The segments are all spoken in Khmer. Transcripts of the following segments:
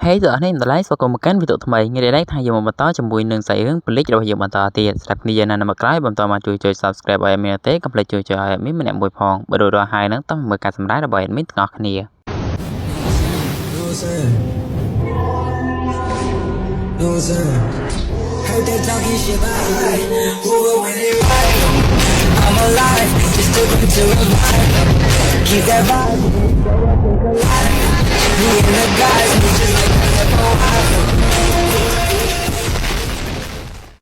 ហេ បងប្អូនតម្លៃស្វាគមន៍មកកាន់វីដេអូថ្មីថ្ងៃនេះថាយើងមកបន្តជាមួយនឹងសាច់រឿងពលិចរបស់យើងបន្តទៀតសម្រាប់គ្នាយើងណានៅមកក្រោយបន្តមកជួយចុច Subscribe ឲ្យ admin ទេកុំភ្លេចជួយចុចឲ្យ admin ម្នាក់មួយផងបើរួចរាល់ហើយនឹងតោះមើលការសម្ដែងរបស់ admin ទាំងអស់គ្នា Know what I'm saying? Know what I'm saying? Heard they talking shit about me. Who will win it right? I'm alive, just too good to revive. Keep that vibe. Me and the guys, we just like the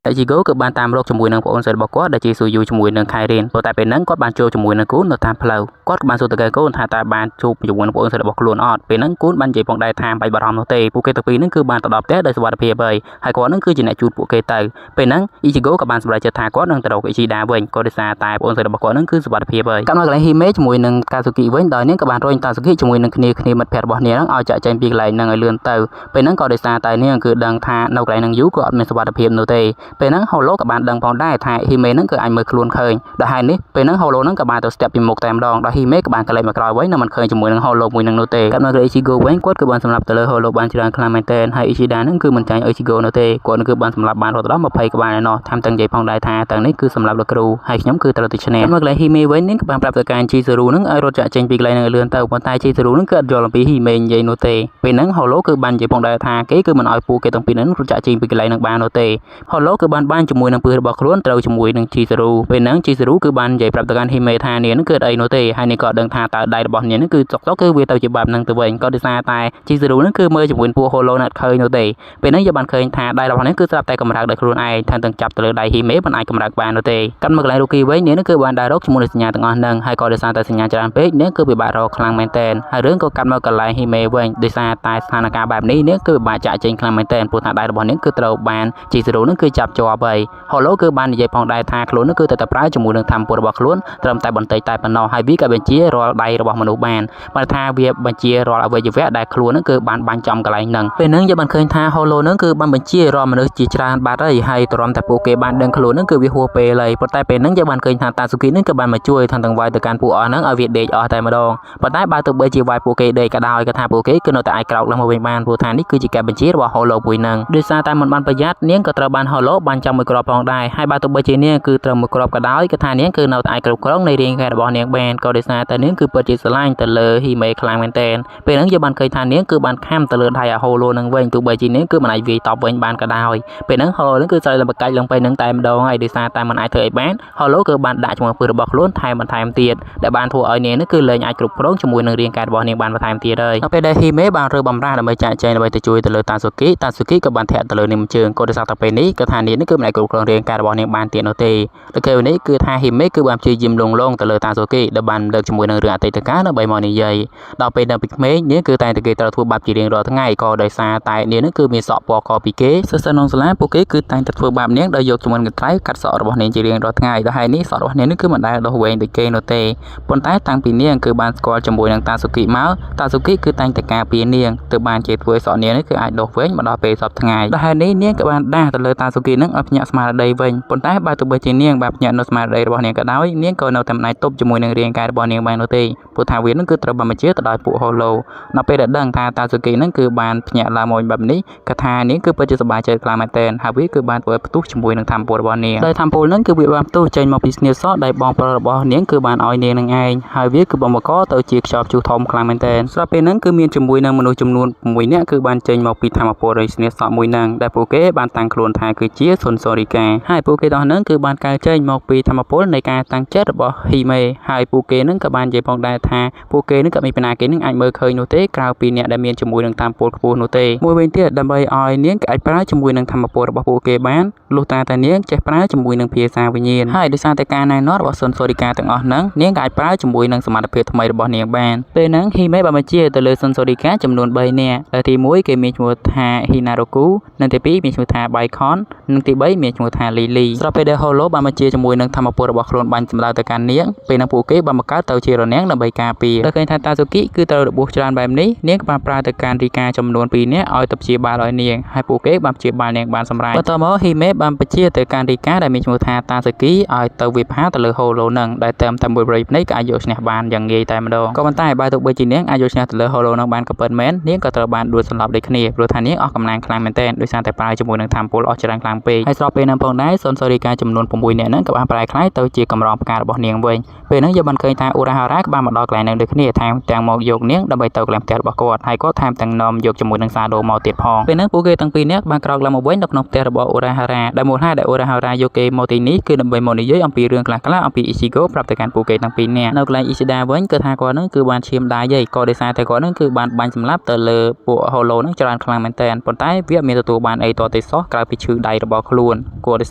តែជីហ្គោគឺបានតាមរកជាមួយនឹងប្អូនស្រីរបស់គាត់ដែលជាស៊ូយូជាមួយនឹងខៃរីនព្រោះតែពេលហ្នឹងគាត់បានជួបជាមួយនឹងគូននៅតាមផ្លូវគាត់ក៏បានសួរទៅកូនថាតើបានជួបជាមួយនឹងប្អូនស្រីរបស់ខ្លួនអត់ពេលហ្នឹងគូនបាននិយាយផងដែរថាមិនបាច់បារម្ភនោះទេពួកគេទាំងពីរហ្នឹងគឺបានទៅដល់ផ្ទះដោយសុវត្ថិភាពហើយហើយគាត់ហ្នឹងគឺជាអ្នកជូនពួកគេទៅពេលហ្នឹងអ៊ីជីហ្គោក៏បានសម្រេចចិត្តថាគាត់នឹងទៅរកអ៊ីជីដាវិញក៏ដោយសារតែប្អូនស្រីរបស់គាត់ហ្នឹងគឺសុវត្ថិភាពហើយកាត់មកកន្លែងហ៊ីមេជាមួយនឹងកាស៊ូគីវិញដោយនាងក៏បានរុញតាស៊ូគីជាមួយនឹងគ្នាគ្នាមិត្តភ័ក្តិរបស់នាងហ្នឹងឲ្យចាក់ចែងពីកន្លែងហ្នឹងឲ្យលឿនទៅពេលហ្នឹងក៏ដោយសារតែនាងគឺដឹងថានៅកន្លែងហ្នឹងយូរក៏អត់មានសុវត្ថិភាពនោះទេពេលហ្នឹងហូឡូក៏បានដឹងផងដែរថាហ៊ីមេហ្នឹងគឺអាចមើលខ្លួនឃើញដល់ហើយនេះពេលហ្នឹងហូឡូហ្នឹងក៏បានទៅស្ទាប់ពីមុខតែម្ដងដល់ហ៊ីមេក៏បានកលេចមកក្រោយវិញនៅមិនឃើញជាមួយនឹងហូឡូមួយហ្នឹងនោះទេកាត់មកអ៊ីជីហ្គោវិញគាត់គឺបានសម្លាប់ទៅលើហូឡូបានច្រើនខ្លាំងមែនទែនហើយអ៊ីជីដាហ្នឹងគឺមិនចាញ់អ៊ីជីហ្គោនោះទេគាត់គឺបានសម្លាប់បានរហូតដល់20ក្បាលឯណោះថែមទាំងនិយាយផងដែរថាទាំងនេះគឺសម្លាប់លោកគ្រូហើយខ្ញុំគឺត្រូវទៅឈ្នះមកកន្លែងហ៊ីមេវិញនេះក៏បានប្រាប់ទៅការជីសេរូហ្នឹងឲ្យរត់ចាក់ចេញពីកន្លែងហ្នឹងឲ្យលឿនទៅប៉ុន្តែជីសេរូហ្នឹងគឺអត់យល់អំពីហ៊ីមេនិយាយនោះទេពេលហ្នឹងហូឡូគឺបាននិយាយផងដែរថាគេគឺមិនឲ្យពួកគេទាំងពីរហ្នឹងរត់ចាក់ចេញពីកន្លែងហ្នឹងបាននោះទេហូឡូគឺបានបានជាមួយនឹងពឹសរបស់ខ្លួនត្រូវជាមួយនឹងជីសេរូពេលហ្នឹងជីសេរូគឺបាននិយាយប្រាប់ទៅកាន់ហ៊ីមេថានាងហ្នឹងគឺអត់អីនោះទេហើយនាងក៏ដឹងថាតើដៃរបស់នាងហ្នឹងគឺសុកសុកគឺវាទៅជាបែបហ្នឹងទៅវិញក៏ដោយសារតែជីសេរូហ្នឹងគឺមើលជាមួយពួកហូឡូណាត់ឃើញនោះទេពេលហ្នឹងយើងបានឃើញថាដៃរបស់នាងគឺស្រាប់តែកម្រើកដោយខ្លួនឯងថែមទាំងចាប់ទៅលើដៃហ៊ីមេមិនអាចកម្រើកបាននោះទេកាត់មកកន្លែងរូគីវិញនាងហ្នឹងគឺបានដើររកជាមួយនឹងសញ្ញាទាំងអស់ហ្នឹងហើយក៏ដោយសារតែសញ្ញាច្រើនពេកនាងគឺពិបាករកខ្លាំងមែនទែនហើយរឿងក៏កាត់មកកន្លែងហ៊ីមេវិញដោយសារតែស្ថានភាពបែបនេះនាងគឺពិបាកចាក់ចេញខ្លាំងមែនទែនព្រោះថាដៃរបស់នាងគឺត្រូវបានជីសេរូហ្នឹងគឺចាប់ជាប់ហើយហូឡូគឺបាននិយាយផងដែរថាខ្លួននោះគឺតែប្រើជាមួយនឹងធម្មពលរបស់ខ្លួនត្រឹមតែបន្តិចតែប៉ុណ្ណោះហើយវាក៏បញ្ជារាល់ដៃរបស់មនុស្សបានបើថាវាបញ្ជារាល់អវយវៈដែលខ្លួននោះគឺបានបាញ់ចំកន្លែងហ្នឹងពេលហ្នឹងយើងបានឃើញថាហូឡូហ្នឹងគឺបានបញ្ជារាល់មនុស្សជាច្រើនបាត់ហើយហើយទ្រាំតែពួកគេបានដឹងខ្លួនហ្នឹងគឺវាហួសពេលហើយប៉ុន្តែពេលហ្នឹងយើងបានឃើញថាតាស៊ូគីហ្នឹងគឺបានមកជួយថងទាំងវាយទៅកាន់ពួកអស់ហ្នឹងឲ្យវាដេកអស់តែម្ដងប៉ុន្តែបើទោះបីជាវាយពួកគេដេកក៏ដោយក៏ថាពួកគេគឺនៅតែអាចក្រោកឡើងមកវិញបានព្រោះថានេះគឺជាការបញ្ជារបស់ហូឡូមួយហ្នឹងដោយសារតែមិនបានប្រយ័ត្ននាងក៏ត្រូវបានហូឡូបានចាំមួយគ្រាប់ផងដែរហើយបើទោះបីជានាងគឺត្រូវមួយគ្រាប់ក៏ដោយក៏ថានាងគឺនៅតែអាចគ្រប់គ្រងនៃរាងកាយរបស់នាងបានក៏ដោយសារតែនាងគឺពិតជាស្រឡាញ់ទៅលើហ៊ីមេខ្លាំងមែនទែនពេលហ្នឹងយើងបានឃើញថានាងគឺបានខំទៅលើដៃអាហូឡូនឹងវិញទោះបីជានាងគឺមិនអាចវាយតបវិញបានក៏ដោយពេលហ្នឹងហូឡូនឹងគឺស្រីលំបកាច់ឡើងពេលហ្នឹងតែម្ដងហើយដោយសារតែមិនអាចធ្វើអីបានហូឡូគឺបានដាក់ជាមួយពឹសរបស់ខ្លួនថែមបន្ថែមទៀតដែលបានធ្វើឲ្យនាងនេះគឺលែងអាចគ្រប់គ្រងជាមួយនឹងរាងកាយរបស់នាងបានបន្ថែមទៀតហើយដល់ពេលដែលហ៊ីមេបានរើបំរាស់ដើម្បីចាក់ចែងដើម្បីទៅជួយទៅលើតាស៊ូគីតាស៊ូគីក៏បានធាក់ទៅលើនាងជើងក៏ដោយសារតែពេលនេះគឺថានាងនេះគឺមិនអាចគ្រប់គ្រងរាងកាយរបស់នាងបានទៀតនោះទេដល់ពេលនេះគឺថាហ៊ីមេគឺបានព្យាយាមលងលងទៅលើតាស៊ូគីដែលបានលើកជាមួយនឹងរឿងអតីតកាលដើម្បីមកនិយាយដល់ពេលនៅពីក្មេងនាងគឺតែងតែគេត្រូវធ្វើបាបជារៀងរាល់ថ្ងៃក៏ដោយសារតែនាងនេះគឺមានសក់ពណ៌កពីគេសិស្សក្នុងសាលាពួកគេគឺតែងតែធ្វើបាបនាងដោយយកជាមួយនឹងកន្ត្រៃកាត់សក់របស់នាងជារៀងរាល់ថ្ងៃដល់ហើយនេះសក់របស់នាងនេះគឺមិនដែលដុះវែងដូចគេនោះទេប៉ុន្តែតាំងពីនាងគឺបានស្គាល់ជាមួយនឹងតាស៊ូគីមកតាស៊ូគីគឺតែងតែការពារនាងទើបបានជាធ្វើឲ្យសក់នាងនេះគឺអាចដុះវែងមកដល់ពេលសប្តាហ៍ថ្ងៃដល់ហើយនេះនាងក៏បានដាស់ទៅលើតាស៊ូគីនឹងឲ្យភ្ញាក់ស្មារតីវិញប៉ុន្តែបើទោះបីជានាងបានភ្ញាក់នៅស្មារតីរបស់នាងក៏ដោយនាងក៏នៅតែមិនអាចទប់ជាមួយនឹងរាងកាយរបស់នាងបាននោះទេព្រោះថាវានឹងគឺត្រូវបានបញ្ជាទៅដោយពួកហូឡូដល់ពេលដែលដឹងថាតាស៊ូគីនឹងគឺបានភ្ញាក់ឡើងមកបែបនេះក៏ថានាងគឺពិតជាសប្បាយចិត្តខ្លាំងមែនទែនហើយវាគឺបានធ្វើឲ្យផ្ទុះជាមួយនឹងធម្មពលរបស់នាងដោយធម្មពលនឹងគឺវាបានផ្ទុះចេញមកពីស្នៀតសក់ដែលបងប្រុសរបស់នាងគឺបានឲ្យនាងនឹងឯងហើយវាគឺបំបកទៅជាខ្យល់ព្យុះធំខ្លាំងមែនទែនស្រាប់ពេលហ្នឹងគឺមានជាមួយនឹងមនុស្សចំនួន6នាក់គឺបានចេញមកពីធម្មពលនៃស្នៀតសក់មួយហ្នឹងដែលពួកគេបានតាំងខ្លួនថាគឺជាសុនសូរីកាហើយពួកគេទាំងហ្នឹងគឺបានកើតចេញមកពីធម្មពលនៃការតាំងចិត្តរបស់ហ៊ីមេហើយពួកគេហ្នឹងក៏បាននិយាយផងដែរថាពួកគេហ្នឹងក៏មានបណ្ណាគេហ្នឹងអាចមើលឃើញនោះទេក្រៅពីអ្នកដែលមានជាមួយនឹងធម្មពលខ្ពស់នោះទេមួយវិញទៀតដើម្បីឲ្យនាងក៏អាចប្រើជាមួយនឹងធម្មពលរបស់ពួកគេបានលុះតាតែនាងចេះប្រើជាមួយនឹងភាសាវិញ្ញាណហើយដោយសារតែការណែនាំរបស់សុនសូរីកាទាំងអស់ហ្នឹងនាងក៏អាចប្រើជាមួយនឹងសមត្ថភាពថ្មីរបស់នាងបានពេលហ្នឹងហ៊ីមេបានបញ្ជាទៅលើសុនសូរីកាចំនួន3នាក់ដែលទី1គេមានឈ្មោះថាហ៊ីណារ៉ូគូនិងទី2មានឈ្មោះថាបៃខន និងទី3មានឈ្មោះថាលីលីស្របពេលដែល Holo បានបញ្ជាជាមួយនឹងធម្មពលរបស់ខ្លួនបាញ់សម្ដៅទៅកាន់នាងពេលនឹងពួកគេបានបង្កើតទៅជារនាំងដើម្បីការពារដល់ឃើញថាតាស៊ូគីគឺត្រូវរបួសច្រើនបែបនេះនាងក៏បានប្រើទៅកាន់រីកាចំនួន2នាក់ឲ្យទៅព្យាបាលឲ្យនាងហើយពួកគេបានព្យាបាលនាងបានសម្រេចបន្តមកហ៊ីមេបានបញ្ជាទៅកាន់រីកាដែលមានឈ្មោះថាតាស៊ូគីឲ្យទៅវិផាទៅលើ Holo នឹងដែលតាមតែមួយប្រយភ្នែកក៏អាចយកឈ្នះបានយ៉ាងងាយតែម្ដងក៏ប៉ុន្តែបើទោះបីជានាងអាចយកឈ្នះទៅលើ Holo នឹងបានក៏ពិតមែននាងក៏ត្រូវបានដួលសន្លប់ដូចគ្នាព្រោះថានាងអស់កម្លាំងខ្លាំងមែនទែនដោយសារតែប្រើជាមួយនឹងធម្មពលអស់ច្រើនខ្លាំងពេកហើយស្របពេលនឹងផងដែរសុនសូរីកាចំនួន6នាក់ហ្នឹងក៏បានប្រែក្លាយទៅជាកម្រងផ្ការបស់នាងវិញពេលហ្នឹងយើងបានឃើញថាអ៊ូរ៉ាហារ៉ាក៏បានមកដល់កន្លែងហ្នឹងដូចគ្នាថែមទាំងមកយកនាងដើម្បីទៅកន្លែងផ្ទះរបស់គាត់ហើយក៏ថែមទាំងនាំយកជាមួយនឹងសាដូមកទៀតផងពេលហ្នឹងពួកគេទាំងពីរនាក់បានក្រោកឡើងមកវិញនៅក្នុងផ្ទះរបស់អ៊ូរ៉ាហារ៉ាដែលមូលហេតុដែលអ៊ូរ៉ាហារ៉ាយកគេមកទីនេះគឺដើម្បីមកនិយាយអំពីរឿងខ្លះៗអំពីអ៊ីស៊ីហ្គោប្រាប់ទៅកាន់ពួកគេទាំងពីរនាក់នៅកន្លែងអ៊ីស៊ីដាវិញគឺថាគាត់ហ្នឹងគឺបានឈាមដៃហីក៏ដោយសារតែគាត់ហ្នឹងគឺបានបាញ់សម្លាប់ទៅលើពួកហូឡូហ្នឹងច្រើនខ្លាំងមែនទែនប៉ុន្តែវាអត់មានទទួលបានអីតទេសោះក្រៅពីឈឺដៃរបស់ខ្លួនគាត់ដោយ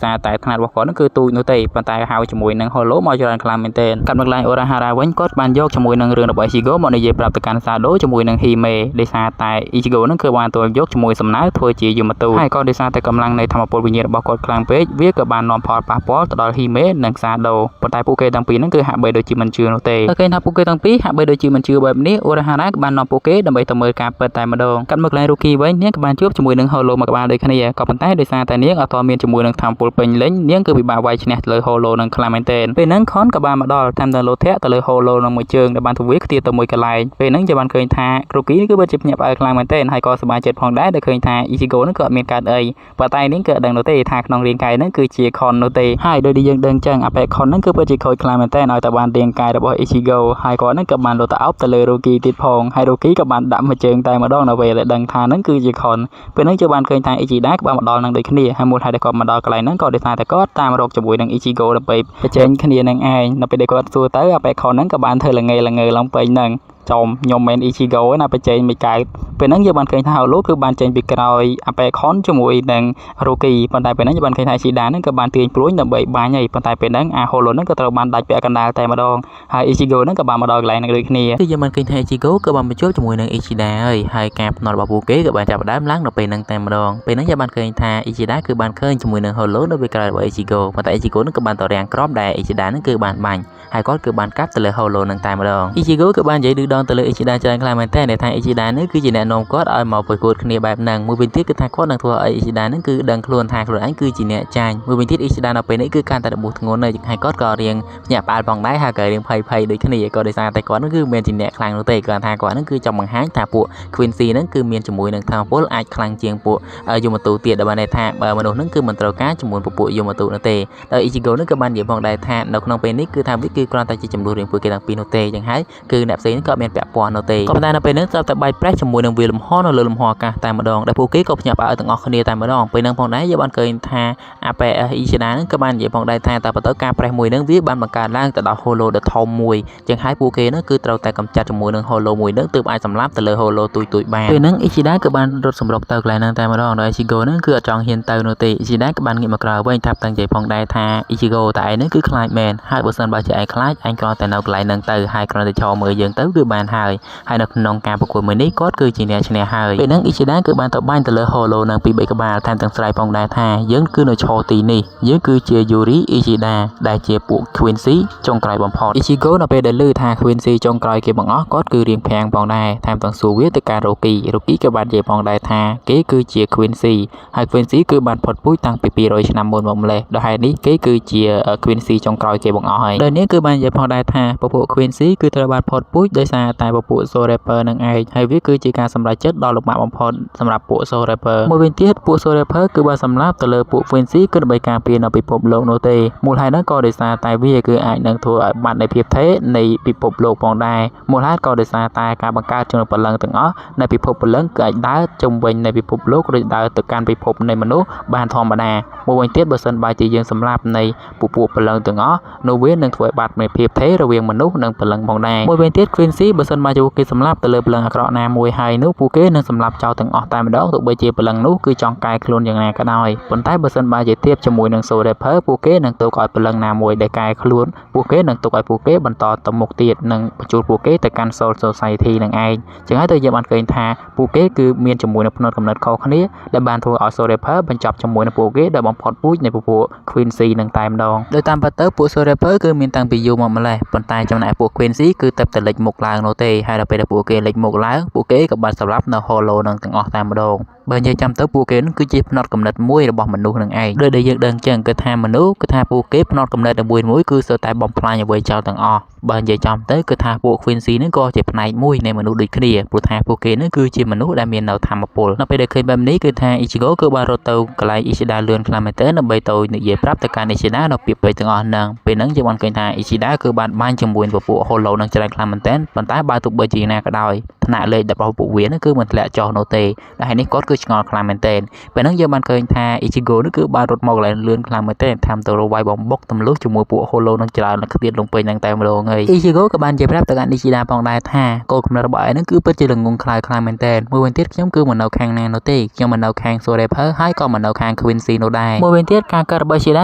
សារតែថ្នាក់របស់គាត់ហ្នឹងគឺទូចនោះទេប៉ុន្តែហៅជាមួយនឹងហូឡូមកច្រើនខ្លាំងមែនទែនកាត់មកកន្លែងអូរ៉ាហារ៉ាវិញគាត់បានយកជាមួយនឹងរឿងរបស់អ៊ីស៊ីហ្គោមកនិយាយប្រាប់ទៅកាន់សាដូជាមួយនឹងហ៊ីមេដោយសារតែអ៊ីស៊ីហ្គោហ្នឹងគឺបានទទួលយកជាមួយសំណើធ្វើជាយមទូតហើយក៏ដោយសារតែកម្លាំងនៃធម្មពលវិញ្ញាណរបស់គាត់ខ្លាំងពេកវាក៏បាននាំផលប៉ះពាល់ទៅដល់ហ៊ីមេនិងសាដូប៉ុន្តែពួកគេទាំងពីរហ្នឹងគឺហាក់បីដូចជាមិនជឿនោះទេតែគេថាពួកគេទាំងពីរហាក់បីដូចជាមិនជឿបែបនេះអូរ៉ាហារ៉ាក៏បាននាំពួកគេដើម្បីទៅមើលការពិតតែម្ដងកាត់មកកន្លែងរូគីវិញនាងក៏បានជួបជាមួយនឹងហូឡូមួយក្បាលដូចគ្នាក៏ប៉ុន្តែដោយសារតែនាងអត់ទាន់មានជាមួយនឹងធម្មពលពេញលេញនាងគឺពិបាកវាយឈ្នះទៅលើហូឡូនឹងខ្លាំងមែនទែនពេលហ្នឹងខុនក៏បានមកដល់តាមដល់លោធាក់ទៅលើហូឡូនឹងមួយជើងដែលបានធ្វើវាខ្ទាតទៅមួយកន្លែងពេលហ្នឹងគេបានឃើញថារូគីគឺពិតជាភ្ញាក់ផ្អើលខ្លាំងមែនទែនហើយក៏សប្បាយចិត្តផងដែរដែលឃើញថាអ៊ីស៊ីហ្គោនឹងក៏អត់មានកើតអីប៉ុន្តែនាងគឺអត់ដឹងនោះទេថាក្នុងរាងកាយហ្នឹងគឺជាខុននោះទេហើយដោយដែលយើងដឹងចឹងអាប៉ែខុនហ្នឹងគឺពិតជាខូចខ្លាំងមែនទែនឲ្យតែបានរាងកាយរបស់អ៊ីស៊ីហ្គោហើយគាត់ហ្នឹងក៏បានលោតទៅអោបទៅលើរូគីទៀតផងហើយរូគីក៏បានដាក់មួយជើងតែម្ដងនៅពេលដែលដឹងថាហ្នឹងគឺជាខុនពេលហ្នឹងជឿបានឃើញថាអ៊ីជីដាក៏បានមកដល់នឹងដូចគ្នាហើយមូលហេតុដែលគាត់មកដល់កន្លែងហ្នឹងក៏ដោយសារតែគាត់តាមរកជាមួយនឹងអ៊ីជីហ្គោដើម្បីប្រជែងគ្នានឹងឯងនៅពេលដែលគាត់សួរទៅអាប៉ែខុនហ្នឹងក៏បានធ្វើល្ងេល្ងើឡើងពេញហ្នឹងចំខ្ញុំមិនអ៊ីជីហ្គោណាប្រជែងមិនកើតពេលហ្នឹងយើងបានឃើញថាហៅលូគឺបានចេញពីក្រោយអាប៉ែខុនជាមួយនឹងរូគីប៉ុន្តែពេលហ្នឹងយើងបានឃើញថាអ៊ីជីដាហ្នឹងក៏បានទាញព្រួញដើម្បីបាញ់ហើយប៉ុន្តែពេលហ្នឹងអាហូឡូហ្នឹងក៏ត្រូវបានដាច់ពាក់កណ្ដាលតែម្ដងហើយអ៊ីជីហ្គោហ្នឹងក៏បានមកដល់កន្លែងហ្នឹងដូចគ្នាគឺយើងបានឃើញថាអ៊ីជីហ្គោក៏បានបញ្ចូលជាមួយនឹងអ៊ីជីដាហើយហើយការភ្នាល់របស់ពួកគេក៏បានចាប់ផ្ដើមឡើងនៅពេលហ្នឹងតែម្ដងពេលហ្នឹងយើងបានឃើញថាអ៊ីជីដាគឺបានឃើញជាមួយនឹងហូឡូនៅពីក្រោយរបស់អ៊ីជីហ្គោប៉ុន្តែអ៊ីជីហ្គោហ្នឹងក៏បានតរាំងក្របដែលអ៊ីជីដាហ្នឹងគឺបានបាញ់ហើយគាត់គឺបានកាប់ទៅលើហូឡូហ្នឹងតែម្ដងអ៊ីជីហ្គោគឺបាននិយាយឌឺដងទៅលើអ៊ីជីដាច្រើនខ្លាំងមែនទែនដែលថាអ៊ីជីដានេះគឺជាអ្នកនាំគាត់ឲ្យមកប្រកួតគ្នាបែបហ្នឹងមួយវិញទៀតគឺថាគាត់នឹងធ្វើឲ្យអ៊ីជីដាហ្នឹងគឺដឹងខ្លួនថាខ្លួនឯងគឺជាអ្នកចាញ់មួយវិញទៀតអ៊ីជីដានៅពេលនេះគឺកាន់តែរបួសធ្ងន់ហើយហើយគាត់ក៏រៀងភ្ញាក់ផ្អើលផងដែរហើយក៏រៀងភ័យភ័យដូចគ្នាក៏ដោយសារតែគាត់ហ្នឹងគឺមិនជាអ្នកខ្លាំងនោះទេគាត់ថាគាត់ហ្នឹងគឺចង់បង្ហាញថាពួក Quincy ហ្នឹងគឺមានជាមួយនឹងធម្មពលអាចខ្លាំងជាងពួកយមទូតទៀតដែលបានន័យថាបើមនុស្សហ្នឹងគឺមិនត្រូវការជាមួយពួកយមទូតនោះទេដោយ Ichigo ហ្នឹងក៏បាននិយាយផងដែរថានៅក្នុងពេលនេះគឺថាវាគឺគ្រាន់តែជាចំនួនរឿងពួកគេទាំងពីរនោះទេចឹងហើយគឺអ្នកផ្សេងក៏មានពាក់ព័ន្ធនោះទេក៏ប៉ុន្តែនៅពេលហ្នឹងស្រាប់តែបែកប្រេះជាមួយនឹងវាលំហនៅលើលំហអាកាសតែម្ដងដែលពួកគេក៏ភ្ញាក់ផ្អើលទាំងអស់គ្នាតែម្ដងពេលហ្នឹងផងដែរយើងបានឃើញថាអាប៉ែអ៊ីជីដាហ្នឹងក៏បាននិយាយផងដែរថាតែបើទៅការប្រេះមួយហ្នឹងវាបានបង្កើតឡើងទៅដល់ Holo ដ៏ធំមួយចឹងហើយពួកគេហ្នឹងគឺត្រូវតែកម្ចាត់ជាមួយនឹង Holo មួយហ្នឹងទើបអាចសម្លាប់ទៅលើ Holo ទូចៗបានពេលហ្នឹងអ៊ីជីដាក៏បានរត់សម្រុកទៅកន្លែងហ្នឹងតែម្ដងដោយអ៊ីជីហ្គោហ្នឹងគឺអត់ចង់ហ៊ានទៅនោះទេអ៊ីជីដាក៏បានងាកមកក្រោយវិញថាតាំងនិយាយផងដែរថាអ៊ីជីហ្គោតែឯងហ្នឹងគឺខ្លាចមែនហើយបើសិនបើជាឯងខ្លាចឯងគ្រាន់តែនៅកន្លែងហ្នឹងទៅហើយគ្រាន់តែឈរមើលយើងទៅគឺបានហើយហើយនៅក្នុងការប្រកួតមួយនេះគាត់គឺជាអ្នកឈ្នះហើយពេលហ្នឹងអ៊ីជីដាគឺបានទៅបាញ់ទៅលើ Holo នឹងពី3ក្បាលថែមទាំងស្រែកផងដែរថាយើងគឺនៅឈរទីនេះយើងគឺជា Yuri Ishida ដែលជាពួក Quincy ចុងក្រោយបំផុត Ichigo នៅពេលដែលឮថា Quincy ចុងក្រោយគេបង្អស់គាត់គឺរៀងភាំងផងដែរថែមទាំងសួរវាទៅការ Rocky Rocky ក៏បាននិយាយផងដែរថាគេគឺជា Quincy ហើយ Quincy គឺបានផុតពូជតាំងពី200ឆ្នាំមុនមកម្លេះដល់ហេតុនេះគេគឺជា Quincy ចុងក្រោយគេបង្អស់ហើយដោយនេះគឺបាននិយាយផងដែរថាពពួក Quincy គឺត្រូវបានផុតពូជដោយសារតែពពួក Soul Reaper នឹងឯងហើយវាគឺជាការសម្រេចចិត្តដ៏លំបាកបំផុតសម្រាប់ពួក Soul Reaper មួយវិញទៀតពួក Soul Reaper គឺបានសម្លាប់ទៅលើពួក Quincy គឺដើម្បីការពារនៅពិភពលោកនោះទេមូលហេតុហ្នឹងក៏ដោយសារតែវាគឺអាចនឹងធ្វើឲ្យបាត់នៃភាពថេរនៃពិភពលោកផងដែរមូលហេតុក៏ដោយសារតែការបង្កើតជំនឿព្រលឹងទាំងអស់នៃពិភពព្រលឹងគឺអាចដើរជុំវិញនៃពិភពលោកឬដើរទៅកាន់ពិភពនៃមនុស្សបានធម្មតាមួយវិញទៀតបើសិនបើជាយើងសម្លាប់នៃពពួកព្រលឹងទាំងអស់នោះវានឹងធ្វើឲ្យបាត់នៃភាពថេររវាងមនុស្សនិងព្រលឹងផងដែរមួយវិញទៀត Quincy បើសិនមកពួកគេសម្លាប់ទៅលើព្រលឹងអាក្រក់ណាមួយហើយនោះពួកគេនឹងសម្លាប់ចោលទាំងអស់តែម្ដងទោះបីជាព្រលឹងនោះគឺចង់កែខ្លួនយ៉ាងណាក៏ដោយប៉ុន្តែបើសិនបើជាធៀបជាមួយនឹង Soul Reaper ពួកគេនឹងទុកឲ្យព្រលឹងណាមួយដែលកែខ្លួនពួកគេនឹងទុកឲ្យពួកគេបន្តទៅមុខទៀតនិងបញ្ជូនពួកគេទៅកាន់ Soul Society នឹងឯងចឹងហើយទៅយើងបានឃើញថាពួកគេគឺមានជាមួយនឹងផ្នត់កំណត់ខុសគ្នាដែលបានធ្វើឲ្យ Soul Reaper បញ្ចប់ជាមួយនឹងពួកគេដោយបំផុតពូជនៃពពួក Quincy នឹងតែម្ដងដោយតាមពិតទៅពួក Soul Reaper គឺមានតាំងពីយូរមកម្លេះប៉ុន្តែចំណែកពួក Quincy គឺទៅតែលេចមុខឡើងនោះទេហើយដល់ពេលដែលពួកគេលេចមុខឡើងពួកគេក៏បានសម្លាប់នៅ Hollow នឹងទាំងអស់តែម្ដងបើនិយាយចាំទៅពួកគេនឹងគឺជាផ្នត់កំណត់មួយរបស់មនុស្សនឹងឯងដោយដែលយើងដឹងចឹងគឺថាមនុស្សគឺថាពួកគេផ្នត់កំណត់មួយមួយគឺសុទ្ធតែបំផ្លាញអ្វីចោលទាំងអស់បើនិយាយចំទៅគឺថាពួក Quincy នឹងក៏ជាផ្នែកមួយនៃមនុស្សដូចគ្នាព្រោះថាពួកគេនឹងគឺជាមនុស្សដែលមាននៅធម៌ពលនៅពេលដែលឃើញបែបនេះគឺថា Ichigo គឺបានរត់ទៅកន្លែង Ishida លឿនខ្លាំងមែនទែនដើម្បីទៅនិយាយប្រាប់ទៅកាន់ Ishida នៅពាក្យពេចន៍ទាំងអស់ហ្នឹងពេលហ្នឹងយើងបានឃើញថា Ishida គឺបានបាញ់ជាមួយពពួក Hollow នឹងច្រើនខ្លាំងមែនទែនប៉ុន្តែបើទោះបីជាណាក៏ដោយថ្នាក់លេខរបស់ពួកវានឹងគឺមិនធ្លាក់ចុះនោះទេដែលហើយនេះគាត់គឺឆ្ងល់ខ្លាំងមែនទែនពេលហ្នឹងយើងបានឃើញថា Ichigo នឹងគឺបានរត់មកកន្លែងលឿនខ្លាំងមែនទែនតាមទៅរវាយបំបុកទម្លុះជាមួយពួក Hollow នឹងច្រើននឹងខ្ទាតលំពេញហ្នឹងតែម្ដងហើយ Ichigo ក៏បាននិយាយប្រាប់ទៅកាន់ Ishida ផងដែរថាគោលគំនិតរបស់ឯងនឹងគឺពិតជាល្ងងខ្លៅខ្លាំងមែនទែនមួយវិញទៀតខ្ញុំគឺមិននៅខាងណានោះទេខ្ញុំមិននៅខាង Soul Reaper ហើយក៏មិននៅខាង Quincy នោះដែរមួយវិញទៀតការកើតរបស់ Ishida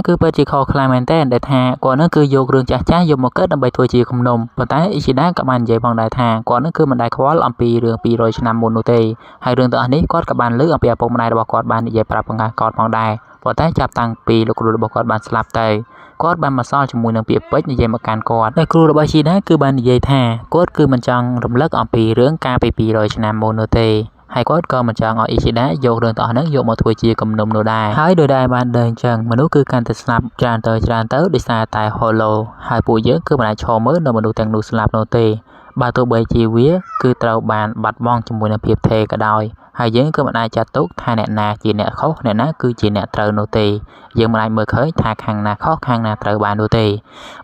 គឺពិតជាខុសខ្លាំងមែនទែនដែលថាគាត់នឹងគឺយករឿងចាស់ៗយកមកកើតដើម្បីធ្វើជាគំនុំប៉ុន្តែ Ishida ក៏បាននិយាយផងដែរថាគាត់នឹងគឺមិនដែលខ្វល់អំពីរឿង200ឆ្នាំមុននោះទេហើយរឿងទាំងអស់នេះគាត់ក៏បានលើកអំពីឪពុកម្ដាយរបស់គាត់បាននិយាយប្រាប់បង្ការគាត់ផងដែរប៉ុន្តែចាប់តាំងពីលោកគ្រូរបស់គាត់បានស្លាប់ទៅគាត់បានមកសល់ជាមួយនឹងពាក្យពេចន៍និយាយមកកាន់គាត់ដែលគ្រូរបស់ជីដាគឺបាននិយាយថាគាត់គឺមិនចង់រំលឹកអំពីរឿងកាលពី200ឆ្នាំមុននោះទេហើយគាត់ក៏មិនចង់ឲ្យអ៊ីស៊ីដាយករឿងទាំងអស់ហ្នឹងយកមកធ្វើជាគំនុំនោះដែរហើយដោយដែលបានដឹងចឹងមនុស្សគឺកាន់តែស្លាប់ច្រើនទៅច្រើនទៅដោយសារតែ Hollow ហើយពួកយើងគឺមិនអាចឈរមើលនៅមនុស្សទាំងនោះស្លាប់នោះទេបើទោះបីជាវាគឺត្រូវបានបាត់បង់ជាមួយនឹងភាពថេរក៏ដោយហើយយើងក៏មិនអាចចាត់ទុកថាអ្នកណាជាអ្នកខុសអ្នកណាគឺជាអ្នកត្រូវនោះទេយើងមិនអាចមើលឃើញថាខាងណាខុសខាងណាត្រូវបាននោះទេ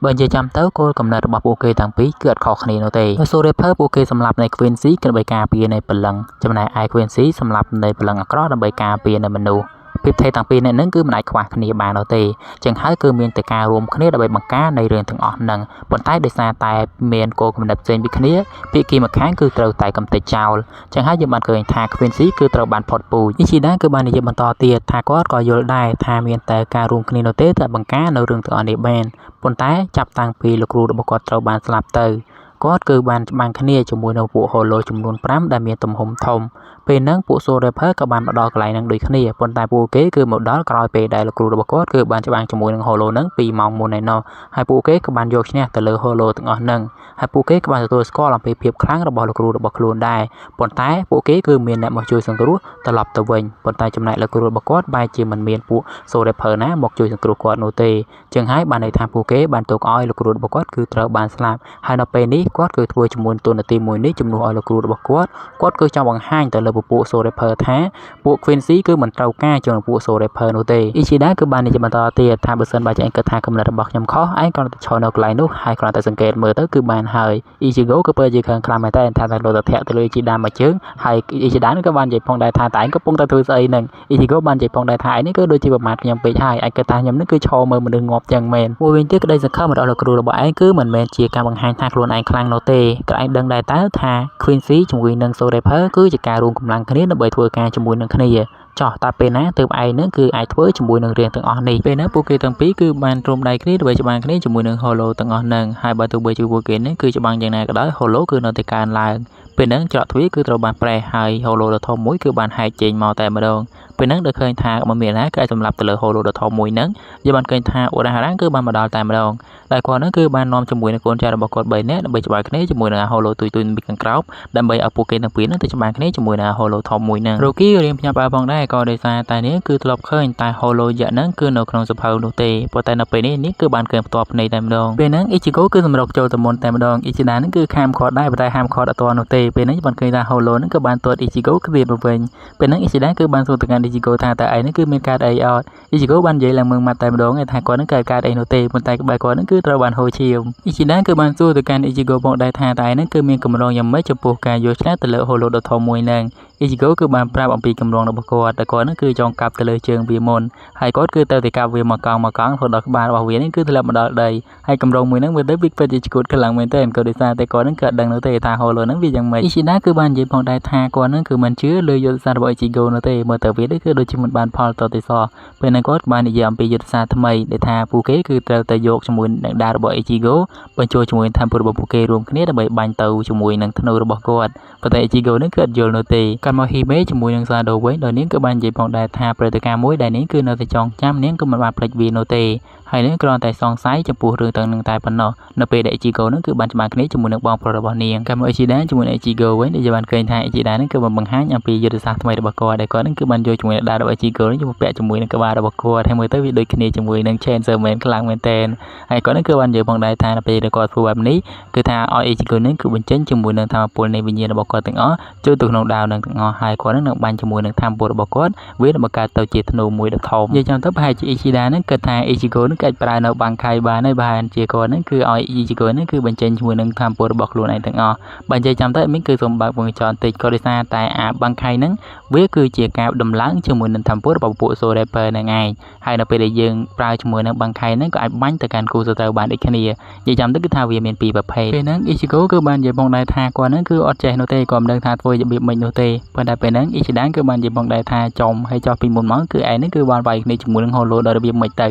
បើនិយាយចំទៅគោលកំណត់របស់ពួកគេទាំងពីរគឺអត់ខុសគ្នានោះទេ Soul Reaper ពួកគេសម្លាប់នៃ Quincy គឺដើម្បីការពារនៃព្រលឹងចំណែកឯ Quincy សម្លាប់នៃព្រលឹងអាក្រក់ដើម្បីការពារនៃមនុស្សភាពថេរទាំងពីរនេះនឹងគឺមិនអាចខ្វះគ្នាបាននោះទេចឹងហើយគឺមានតែការរួមគ្នាដើម្បីបង្ការនៃរឿងទាំងអស់ហ្នឹងប៉ុន្តែដោយសារតែមានគោលគំនិតផ្សេងពីគ្នាភាគីម្ខាងគឺត្រូវតែកំទេចចោលចឹងហើយយើងបានឃើញថា Quincy គឺត្រូវបានផុតពូជ Ishida គឺបាននិយាយបន្តទៀតថាគាត់ក៏យល់ដែរថាមានតែការរួមគ្នានោះទេតែបង្ការនៅរឿងទាំងអស់នេះបានប៉ុន្តែចាប់តាំងពីលោកគ្រូរបស់គាត់ត្រូវបានស្លាប់ទៅគាត់គឺបានច្បាំងគ្នាជាមួយនឹងពួក Hollow ចំនួន5ដែលមានទំហំធំពេលហ្នឹងពួក Soul Reaper ក៏បានមកដល់កន្លែងហ្នឹងដូចគ្នាប៉ុន្តែពួកគេគឺមកដល់ក្រោយពេលដែលលោកគ្រូរបស់គាត់គឺបានច្បាំងជាមួយនឹង Hollow ហ្នឹង2ម៉ោងមុនឯណោះហើយពួកគេក៏បានយកឈ្នះទៅលើ Hollow ទាំងអស់ហ្នឹងហើយពួកគេក៏បានទទួលស្គាល់អំពីភាពខ្លាំងរបស់លោកគ្រូរបស់ខ្លួនដែរប៉ុន្តែពួកគេគឺមានអ្នកមកជួយសង្គ្រោះត្រឡប់ទៅវិញប៉ុន្តែចំណែកលោកគ្រូរបស់គាត់បែរជាមិនមានពួក Soul Reaper ណាមកជួយសង្គ្រោះគាត់នោះទេចឹងហើយបានន័យថាពួកគេបានទុកឲ្យលោកគ្រូរបស់គាត់គឺត្រូវបានស្លាប់ហើយនៅពេលនេះគាត់គឺធ្វើជាមួយតួនាទីមួយនេះជំនួសឲ្យលោកគ្រូរបស់គាត់គាត់គឺចង់បង្ហាញទៅលើពពួក Soul Reaper ថាពួក Quincy គឺមិនត្រូវការជាមួយពួក Soul Reaper នោះទេ Ishida គឺបាននិយាយបន្តទៀតថាបើសិនបើជាឯងគិតថាកំណត់របស់ខ្ញុំខុសឯងគ្រាន់តែឈរនៅកន្លែងនោះហើយគ្រាន់តែសង្កេតមើលទៅគឺបានហើយ Ichigo គឺពិតជាខឹងខ្លាំងមែនតើថាតែលោតធាក់ទៅលើ Ishida មួយជើងហើយ Ishida នឹងក៏បាននិយាយផងដែរថាតែឯងកំពុងតែធ្វើស្អីហ្នឹង Ichigo បាននិយាយផងដែរថាឯងនេះគឺដូចជាប្រមាថខ្ញុំពេកហើយឯងគិតថាខ្ញុំនឹងគឺឈរមើលមនុស្សងាប់ចឹងមែនមួយវិញទៀតក្តីសង្ឃឹមរបស់លោកគ្រូរបស់ឯងគឺមិនមែនជាការបង្ហាញថាខ្លួនឯងខ្លាំងនោះទេក៏ឯងដឹងដែរតើថា Quincy ជាមួយនឹង Soul Reaper គឺជាការរួមកម្លាំងគ្នាដើម្បីធ្វើការជាមួយនឹងគ្នាចោះតែពេលណាទើបឯងនឹងគឺអាចធ្វើជាមួយនឹងរឿងទាំងអស់នេះពេលណាពួកគេទាំងពីរគឺបានរួមដៃគ្នាដើម្បីច្បាំងគ្នាជាមួយនឹង Hollow ទាំងអស់ហ្នឹងហើយបើទោះបីជាពួកគេនឹងគឺច្បាំងយ៉ាងណាក៏ដោយ Hollow គឺនៅតែកើនឡើងពេលហ្នឹងច្រកទ្វារគឺត្រូវបានប្រេះហើយ Hollow ដ៏ធំមួយគឺបានហែកចេញមកតែម្ដងពេលហ្នឹងដូចឃើញថាមិនមានណាគឺអាចសម្លាប់ទៅលើ Hollow ដ៏ធំមួយហ្នឹងយើងបានឃើញថាឧដាហរណ៍គឺបានមកដល់តែម្ដងដែលគាត់ហ្នឹងគឺបាននាំជាមួយនឹងកូនចៅរបស់គាត់3នាក់ដើម្បីច្បាំងគ្នាជាមួយនឹង Hollow ទុយទុយពីខាងក្រោមដើម្បីឲ្យពួកគេទាំងពីរហ្នឹងទៅច្បាំងគ្នាជាមួយនឹង Hollow ធំមួយហ្នឹង Rocky រៀងភ្ញាក់ផ្អើលផងដែរក៏ដោយសារតែនេះគឺធ្លាប់ឃើញតែ Hollow យក្សហ្នឹងគឺនៅក្នុងសភៅនោះទេប៉ុន្តែនៅពេលនេះនេះគឺបានឃើញផ្ទាល់ភ្នែកតែម្ដងពេលហ្នឹង Ichigo គឺសម្រុកចូលទៅមុនតែម្ដង Ichida ហ្នឹងគឺខាមគាត់ដែរប៉ុន្តែហាមគាត់អត់ទាន់នោះទេពេលហ្នឹងបានឃើញថា Hollow ហ្នឹងគឺបានទាត់ Ichigo គ្វាមកវិញពេលហ្នឹង Ichida គឺបានសួរទៅកាន់ Ichigo ថាតើឯងហ្នឹងគឺមានកើតអីអត់ Ichigo បាននិយាយឡើងមើងម៉ាត់តែម្ដងថាគាត់ហ្នឹងកើតកើតអីនោះទេប៉ុន្តែក្បែរគាត់ហ្នឹងគឺត្រូវបានហូរឈាម Ichida គឺបានសួរទៅកាន់ Ichigo ផងដែរថាតើឯងហ្នឹងគឺមានកម្រងយ៉ាងម៉េចចំពោះការយកឈ្នះទៅលើ Hollow ដ៏ធំមួយហ្នឹង Ichigo គឺបានប្រាប់អំពីកម្រងរបស់គាត់តែគាត់នឹងគឺចង់កាប់ទៅលើជើងវាមុនហើយគាត់គឺទៅតែកាប់វាមកកង់មកកង់រហូតដល់ក្បាលរបស់វានេះគឺធ្លាក់មកដល់ដីហើយកម្រងមួយហ្នឹងមើលទៅវាពិតជាឈួតខ្លាំងមែនទែនក៏ដោយសារតែគាត់នឹងក៏ដឹងនោះទេថា Hollow ហ្នឹងវាយ៉ាងម៉េច Ishida គឺបាននិយាយផងដែរថាគាត់នឹងគឺមិនជឿលើយុទ្ធសាស្ត្ររបស់ Ichigo នោះទេមើលទៅវានេះគឺដូចជាមិនបានផលតទេសោះពេលហ្នឹងគាត់បាននិយាយអំពីយុទ្ធសាស្ត្រថ្មីដែលថាពួកគេគឺត្រូវតែយកជាមួយនឹងដាវរបស់ Ichigo បញ្ចូលជាមួយនឹងធម៌របស់ពួកគេរួមគ្នាដើម្បីបាញ់ទៅជាមួយនឹងធ្នូរបស់គាត់ប៉ុន្តែ Ichigo នឹងគឺអត់យល់នោះទេកាត់មក Hime ជាមួយនឹង Sado វិញដោយនាងគឺបាននិយាយផងដែរថាព្រឹត្តិការណ៍មួយដែលនាងគឺនៅតែចងចាំនាងក៏មិនបានភ្លេចវានោះទេហើយនាងគ្រាន់តែសង្ស័យចំពោះរឿងទាំងនឹងតែប៉ុណ្ណោះនៅពេលដែល Ichigo នឹងគឺបានច្បាស់គ្នាជាមួយនឹងបងប្រុសរបស់នាងកាត់មក Ishida ជាមួយនឹង Ichigo វិញដែលបានឃើញថា Ishida នឹងគឺបានបង្ហាញអំពីយុទ្ធសាស្ត្រថ្មីរបស់គាត់ដែលគាត់នឹងគឺបានយកជាមួយនឹងដាវរបស់ Ichigo នឹងយកមកពាក់ជាមួយនឹងក្បាលរបស់គាត់ហើយមើលទៅវាដូចគ្នាជាមួយនឹង Chainsaw Man ខ្លាំងមែនទែនហើយគាត់នឹងគឺបាននិយាយផងដែរថានៅពេលដែលគាត់ធ្វើបែបនេះគឺថាឲ្យ Ichigo នឹងគឺបញ្ចេញជាមួយនឹងធម៌ពលនៃវិញ្ញាណរបស់គាត់ទាំងអស់ចូលទៅក្នុងដាវនឹងទាំងអស់ហើយគាត់នឹងបាញ់ជាមួយនឹងធម៌ពលរបស់គាត់វានឹងបង្កើតទៅជាធ្នូមួយដ៏ធំនិយាយចាំទៅប្រហែលជា Ishida នឹងគិតថា Ichigo នឹងអាចប្រើនៅបាំងខៃបានហើយប្រហែលជាគាត់នឹងគឺឲ្យ Ichigo នឹងគឺបញ្ចេញជាមួយនឹងធម៌ពលរបស់ខ្លួនឯងទាំងអស់បើនិយាយចាំទៅមីងគឺសូមបើកវងចរបន្តិចក៏ដោយសារតែអាបាំងខៃហ្នឹងវាគឺជាការដំឡើងជាមួយនឹងធម៌ពលរបស់ពួក Soul Reaper ហ្នឹងឯងហើយនៅពេលដែលយើងប្រើជាមួយនឹងបាំងខៃហ្នឹងក៏អាចបាញ់ទៅកាន់គូសត្រូវបានដូចគ្នានិយាយចាំទៅគឺថាវាមានពីរប្រភេទពេលហ្នឹង Ichigo គឺបាននិយាយផងដែរថាគាត់ហ្នឹងគឺអត់ចេះនោះទេគាត់មិនដឹងថាធ្វើរបៀបម៉េចនោះទេប៉ុន្តែពេលហ្នឹង Ishida គឺបាននិយាយផងដែរថាចំហើយចោះពីមុនមកគឺឯងហ្នឹងគឺបានវាយគ្នាជាមួយនឹង Hollow ដល់របៀបម៉េចទៅ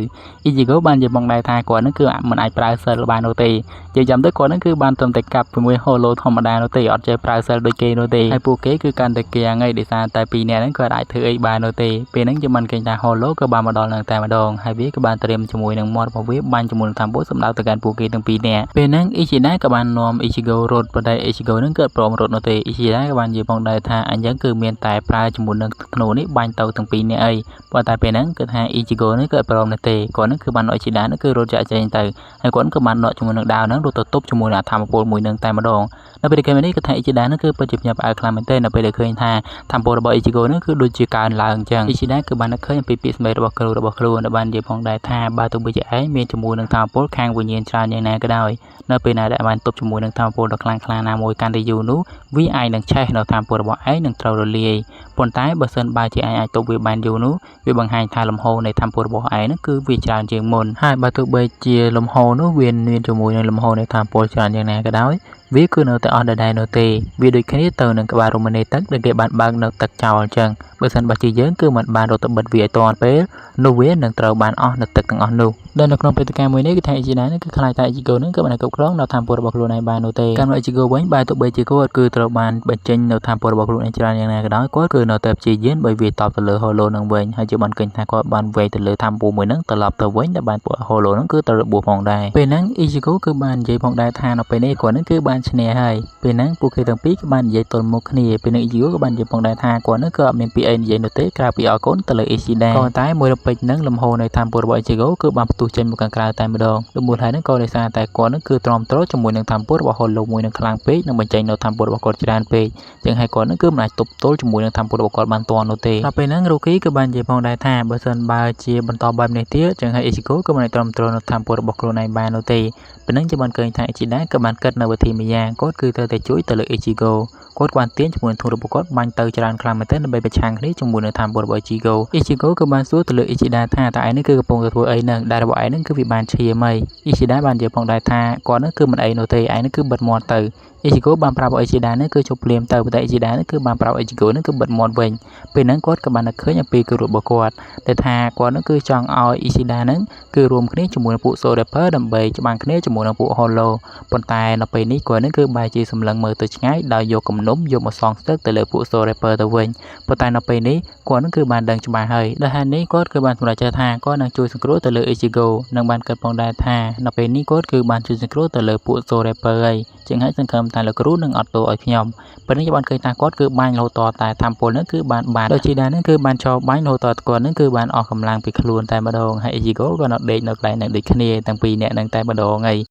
Ichigo បាននិយាយផងដែរថាគាត់ហ្នឹងគឺមិនអាចប្រើសិលបាននោះទេនិយាយចាំទៅគាត់ហ្នឹងគឺបានត្រឹមតែកាប់ជាមួយ Hollow ធម្មតានោះទេអត់ចេះប្រើសិលដូចគេនោះទេហើយពួកគេគឺកាន់តែគាំងហើយដោយសារតែពីរនាក់ហ្នឹងគាត់អាចធ្វើអីបាននោះទេពេលហ្នឹងយើងបានឃើញថា Hollow ក៏បានមកដល់នឹងតែម្ដងហើយវាក៏បានត្រៀមជាមួយនឹងមាត់របស់វាបាញ់ជាមួយនឹងធម្មពលសម្ដៅទៅកាន់ពួកគេទាំងពីរនាក់ពេលហ្នឹង Ishida ក៏បាននាំ Ichigo រត់ប៉ុន្តែ Ichigo ហ្នឹងគឺអត់ព្រមរត់នោះទេ Ishida ក៏បាននិយាយផងដែរថាអញ្ចឹងគឺមានតែប្រើជាមួយនឹងធ្នូនេះបាញ់ទៅទាំងពីរនាក់អីប៉ុន្តែពេលហ្នឹងគឺថា Ichigo នេះគឺអត់ព្រមនោះទេគាត់ហ្នឹងគឺបាននាំ Ishida ហ្នឹងគឺរត់ចាក់ចែងទៅហើយគាត់ក៏បានដកជាមួយនឹងដាវហ្នឹងរត់ទៅទប់ជាមួយនឹងធម្មពលមួយនឹងតែម្ដងនៅពេលដែលគេនេះគឺថា Ishida ហ្នឹងគឺពិតជាភ្ញាក់ផ្អើលខ្លាំងមែនទែននៅពេលដែលឃើញថាធម្មពលរបស់ Ichigo ហ្នឹងគឺដូចជាកើនឡើងអញ្ចឹង Ishida គឺបាននឹកឃើញអំពីពាក្យសម្ដីរបស់គ្រូរបស់ខ្លួនដែលបាននិយាយផងដែរថាបើទោះបីជាឯងមានជាមួយនឹងធម្មពលខាងវិញ្ញាណច្រើនយ៉ាងណាក៏ដោយនៅពេលណាដែលបានទប់ជាមួយនឹងធម្មពលដ៏ខ្លាំងក្លាណាមួយកាន់តែយូរនោះវាអាចនឹងឆេះនៅធម្មពលរបស់ឯងនឹងត្រូវរលាយប៉ុន្តែបើសិនបើជាឯងអាចទប់វាបានយូរនោះវាបង្ហាញថាលំហូរនៃធម្មពលរបស់ឯងនោះគឺវាច្រើនជាងមុនហើយបើទោះបីជាលំហូរនោះវាមានជាមួយនឹងលំហូរនៃធម្មពលច្រើនយ៉ាងណាក៏ដោយវាគឺនៅតែអស់ដដែលនោះទេវាដូចគ្នាទៅនឹងក្បាលរមណីទឹកដែលគេបានបើកនៅទឹកចោលអញ្ចឹងបើសិនបើជាយើងគឺមិនបានរត់ទៅបិទវាឲ្យទាន់ពេលនោះវានឹងត្រូវបានអស់នៅទឹកទាំងអស់នោះដែលនៅក្នុងព្រឹត្តិការណ៍មួយនេះគឺថា Ishida នេះគឺខ្លាចថា Ichigo នឹងគឺមិនអាចគ្រប់គ្រងនៅធម៌ពលរបស់ខ្លួនឯងបាននោះទេកាន់មក Ichigo វិញបើទោះបីជាគាត់គឺត្រូវបានបញ្ចេញនៅធម៌ពលរបស់ខ្លួនឯងច្រើនយ៉ាងណាក៏ដោយគាត់គឺនៅតែព្យាយាមបើវាតបទៅលើ Hollow នឹងវិញហើយជាបានឃើញថាគាត់បានវែកទៅលើធម៌ពលមួយនឹងត្រឡប់ទៅវិញដែលបានពួក Hollow នឹងគឺត្រូវរបួសផងដែរពេលហ្នឹង Ichigo គឺបាននិយាយផងដែរថានៅពេលនេះគាត់នឹងគឺបានឈ្នះហើយពេលហ្នឹងពួកគេទាំងពីរគឺបាននិយាយទល់មុខគ្នាពេលហ្នឹង Ichigo ក៏បាននិយាយផងដែរថាគាត់នឹងគឺអត់មានពាក្យអីនិយាយនោះទេក្រៅពីអរគុណទៅលើ Ishida ក៏តែមួយរពេចហ្នឹងលំហូរនៃធម៌ពលរបស់ Ichigo គឺបានផ្ទុះចេញមកខាងក្រៅតែម្ដងដោយមូលហេតុហ្នឹងក៏ដោយសារតែគាត់នឹងគឺទ្រាំទ្រជាមួយនឹងធម៌ពលរបស់ Hollow មួយនឹងខ្លាំងពេកនិងបញ្ចេញនៅធម៌ពលរបស់គាត់ច្រើនពេកចឹងហើយគាត់នឹងគឺមិនអាចទប់ទល់ជាមួយនឹងធម៌ពលរបស់គាត់បានទាន់នោះទេដល់ពេលហ្នឹង Ruki គឺបាននិយាយផងដែរថាបើសិនបើជាបន្តបែបនេះទៀតចឹងហើយ Ichigo ក៏មិនអាចទ្រាំទ្រនៅធម៌ពលរបស់ខ្លួនឯងបាននោះទេពេលហ្នឹងជាបានឃើញថា Ishida ក៏បានគិតនៅវិធីម្យ៉ាងគាត់គឺត្រូវតែជួយទៅលើ Ichigo គាត់បានទាញជាមួយនឹងធុងរបស់គាត់បាញ់ទៅច្រើនខ្លាំងមែនទែនដើម្បីប្រឆាំងគ្នាជាមួយនឹងធម៌ពលរបស់ Ichigo Ichigo ក៏បានសួរទៅលើ Ishida ថាតើឯងនេះគឺកំពុងតែធ្វើអីហ្នឹងដែលរបស់ឯងហ្នឹងគឺវាបានឈាមហើយ Ishida បាននិយាយផងដែរថាគាត់ហ្នឹងគឺមិនអីនោះទេឯងហ្នឹងគឺបិទមាត់ទៅ Ichigo បានប្រាប់ឲ្យ Ishida ហ្នឹងគឺជប់ភ្លាមទៅប៉ុន្តែ Ishida ហ្នឹងគឺបានប្រាប់ Ichigo ហ្នឹងគឺបិទមាត់វិញពេលហ្នឹងគាត់ក៏បាននឹកឃើញអំពីគោរពរបស់គាត់ដែលថាគាត់ហ្នឹងគឺចង់ឲ្យ Ishida ហ្នឹងគឺរួមគ្នាជាមួយនឹងពួក Soul Reaper ដើម្បីច្បាំងគ្នាជាមួយនឹងពួក Hollow ប៉ុន្តែនៅពេលនេះគាត់ហ្នឹងគឺបែរជាសម្លឹងមើលទៅឆ្ងាយដោយយកគំនុំយកមកសងស្ទឹកទៅលើពួក Soul Reaper ទៅវិញប៉ុន្តែនៅពេលនេះគាត់ហ្នឹងគឺបានដឹងច្បាស់ហើយដោយហេតុនេះគាត់គឺបានសម្រេចចិត្តថាគាត់នឹងជួយសង្គ្រោះទៅលើ Ichigo និងបានគិតផងដែរថានៅពេលនេះគាត់គឺបានជួយសង្គ្រោះទៅលើពួក Soul Reaper ហើយជាងហើយសង្ឃឹមថាលោកគ្រូនឹងអត់ទោសឲ្យខ្ញុំពេលនេះបានឃើញថាគាត់គឺបាញ់រហូតតែធម្មពលនឹងគឺបានបាត់ដូចជាដែរនឹងគឺបានឈរបាញ់រហូតតគាត់នឹងគឺបានអស់កម្លាំងពីខ្លួនតែម្ដងហើយ Ichigo ក៏នៅដេកនៅកន្លែងនឹងដូចគ្នាទាំងពីរនាក់នឹងតែម្ដងហើយ